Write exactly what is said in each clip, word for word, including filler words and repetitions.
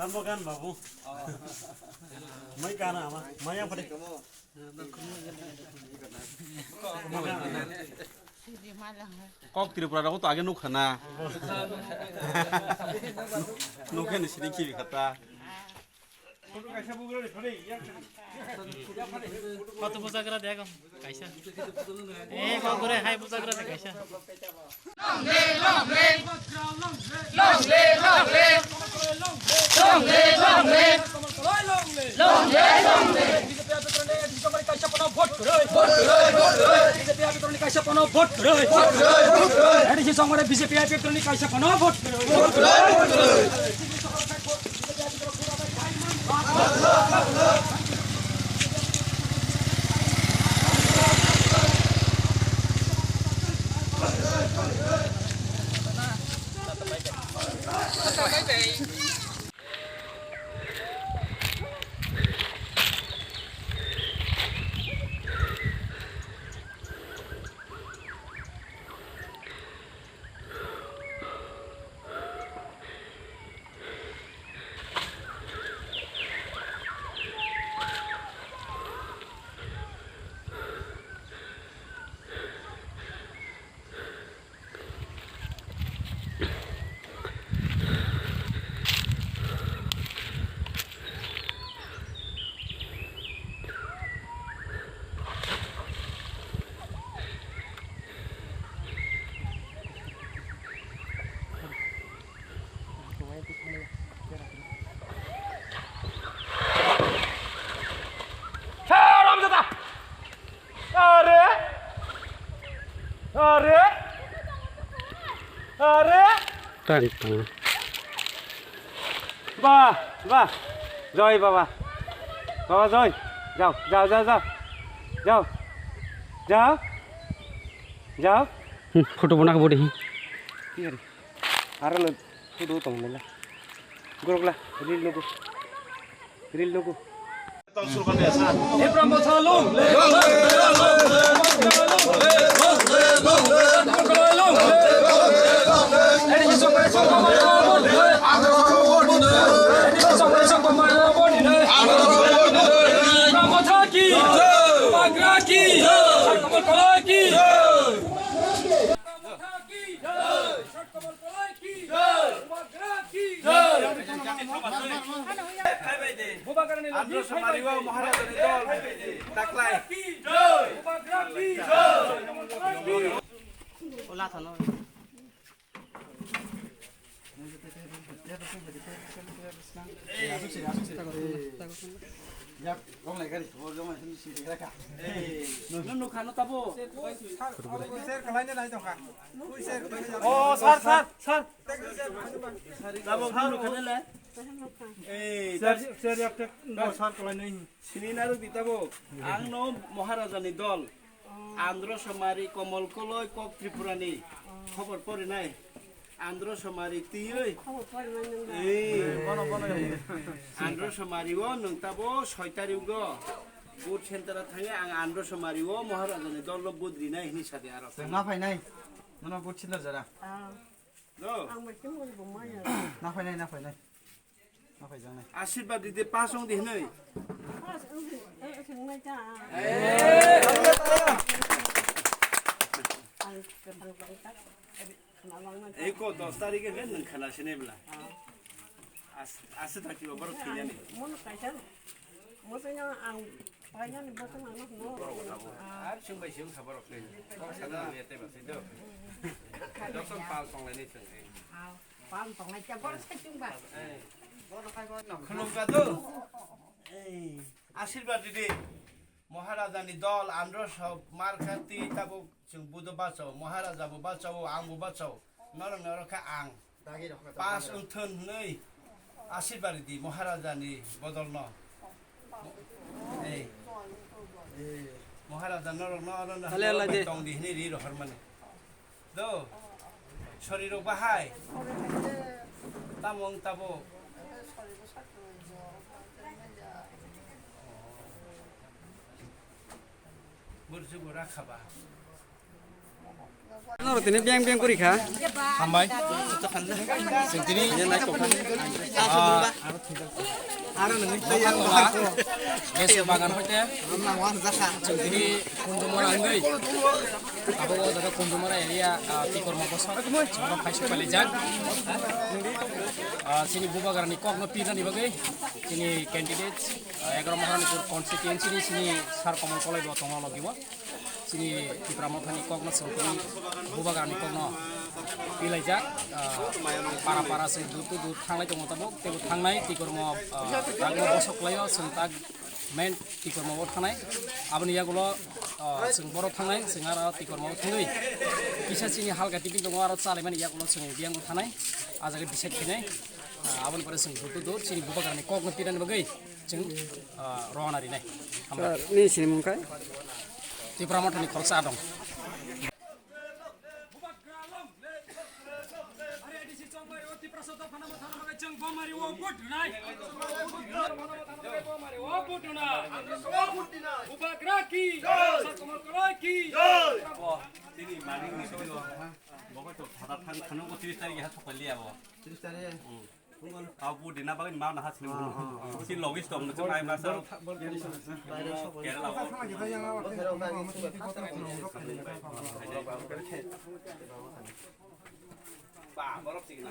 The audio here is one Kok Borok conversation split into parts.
Sambo kan babu. Mai kana ama, mai yang pade. Kok Tripura rok to age nukha na. Nukhe ni sini khibi khata. Kok to puja kra de kaisa. Eh, kok kore hai puja kra de kaisa. Are! Are! Are! Tang, tang. Ba, ba. Joy baba. Baba joy. Jao, jao, jao, jao. Jao. Jao. Jao. Hmm, photo bona ka bodi. Ki hari? Aro no photo tong mela. Gorok la, reel nugo. Reel nugo. Andhra Sumari o Maharajani dol taklai. Yak, gom lai gari, gom lai gari. Nung nung khano tabo. Share khlaina nai tongkha. Share khlaina. Oh, sir, sir, sir. Tabo nung nung khano le. Eh, share, share yak tek, no, sir, khlaina. Sini naruk di tabo. Ang no Maharajani dol. Andhra Sumari, Komol Koloi, Kok Tripurani. Khobor pori nai. Andhra Sumari tiyoi. Khobor pori manya. Eh. Bono, bono. Andhra Sumari o nwng tabo soi tarik o vote center o thangwi ang Andhra Sumari o Maharajani dol no vote rinai hwnwi sadi aro. Chwng na phainai. Nono vote center jora. Ah. No. Ang bai khe mori bo maya. Na phainai, na phainai. Na phaijaknai. Ashirbad di de pass ong di hwnwi. Pass ong di. Eh, thang nai ta. Eh. Ang kwthang bang ta. Khna bang nai ta. Eko dos tarik e nwng khna sinai bla. Ah. Aswk thakti bo borok thwinani. Mun kaisa. Musunya ang painani bosong ano hino. Ar chwng bai chwng kha borok thwi. Sana ya te ba sido. Dokson pal tonglai ni chwng. Pal tonglai cha borok sa chwng ba. Khulum ka do. Ashirbad ridi. Maharajani dol andro sok markha twi tabuk chwng budo bachao, Maharaja bo bachao, ang bo bachao. Norok norok kha ang. Pas wngthun hwnwi ashirbad ridi Maharajani bodolno. Ei. Maharaja norokno oro no tong di hwnwi ri rohormani. Do. Sorirok bahai. Tamo wng tabuk. Burju bura khaba. Noro tini biang biang kuri kha. Hambai. Sentini. Ah, aro nini tayang. Lesu bagan hoite. Sentini kundumora angoi. Abo o jaga kundumora area, ah, tikorma bosok. Chuma khaisi pali jak. Ah, sini bubagarani kokno pirnani bagwi. Sini candidate, ah, egaroh Maharanipur constituency ni sini Sar Komol Koloi bo tongo logi bo. Chini Tipra Mothani kokno chwng tini bubagrani kokno pilaijak, ah, para para se dur to dur thanglai tongo tabuk, teibo thangnai tikormo, ah, rangno bosok klaio chwng tak main tikormo o thangnai. Aboni yagulo, ah, chwng boro thangnai, chwng aro tikormo o thangwi kisa chini halka tipi tongo, aro chalaimani yagulo chwng biyango thangnai, ah jaga decide khainai. Ah, aboni pore chwng dur to dur chini bubagrani kokno pirani bagwi. Chwng, ah, rona rinai. Hambai. Sir, nini sinimung kai? Tipra Mothani khoroksa adong. Bubagra ki, Sar Komol Koloi ki. Tini maning ni soi bo. Bo ko to thada thang khanu ko tris tarik ha thok liya bo. Tris tarik. Hmm. Aw bu dina bagwi ma na ha sini. Ah, ah, ah. Si logis tong na chai ma sa. Kerala. Ba, borok sigi na.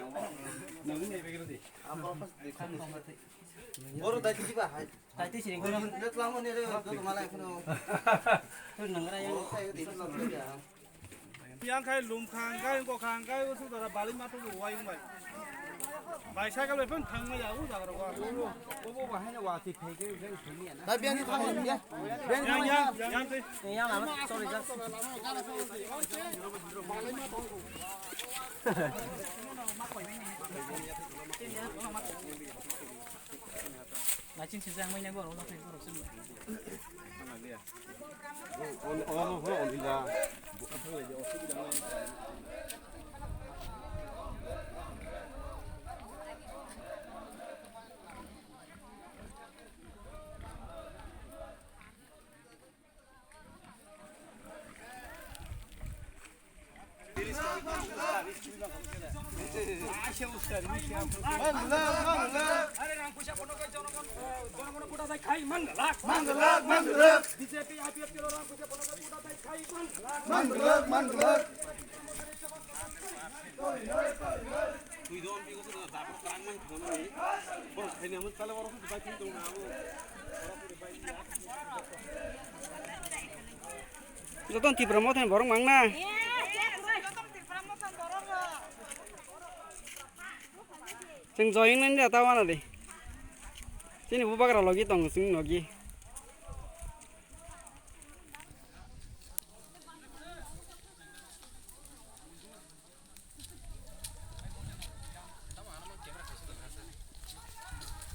Nang ni begini di. Borok dai ti ba hai. Dai ti sini. Net lang ni re, do malai khno. Tu nang ra yang. Borok sai di. Yang khai lum khang khai, go khang khai, usu dara bali matu go wai bai. Bai cycle bai phun thang ma ya u jaga ro. Bo bo bahai na wati phai ke, ke thang ya na. Bai biang ni thang ya. Biang yang, yang, yang te. Yang lama, sorry, sorry. Laching sijak mai nai borok, laching borok sini. Joto Tipra Mothani borok mang na. Chwng join nai da ta wana de. Chini bubagra logi tong chwng nogi.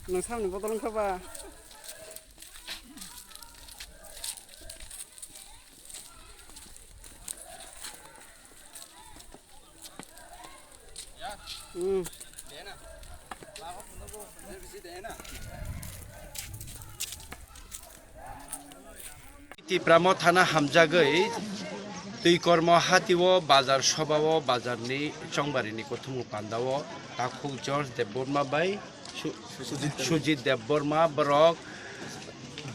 Nang samni botol wngkha ba? Hmm. Tipra Mothano hamjagwi twi kormo hatio bazar sobao bazarni chongbarini kothomo pandao takhuk George Debbarma bai Su-, Sujit Debbarma borok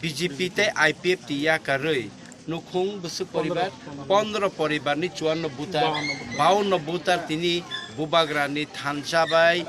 B J P tei I P F T yakarwi nukhung bwswk poribar, pondro poribarni chuanno butar, bawanno butar tini bubagrani thansa bai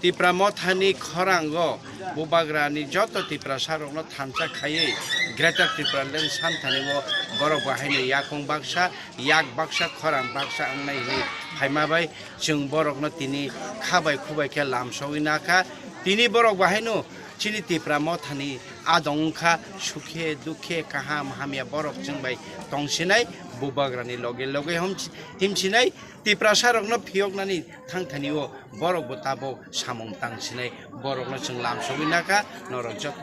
Tipra Mothani khorango Bubagrani joto Tiprasarokno thansa khaiwi Greater Tipraland santhani o borok bahaino yakung baksa, yak baksa, khorang baksa wngnai hwnwi phaima bai chwng borokno tini kha bai khu bai khe lamsogwi nakha. Tini borok bahaino chini Tipra Mothani adong wngkha, sukhe dukhe kaham hamya borok chwng bai tongsinai, Bubagrani loge loge hom-, himsinai. Tiprasarokno phiyoknani thangthani o borok bo tabuk samung tangsinai, borokno chwng lamsogwi nakha, norok joto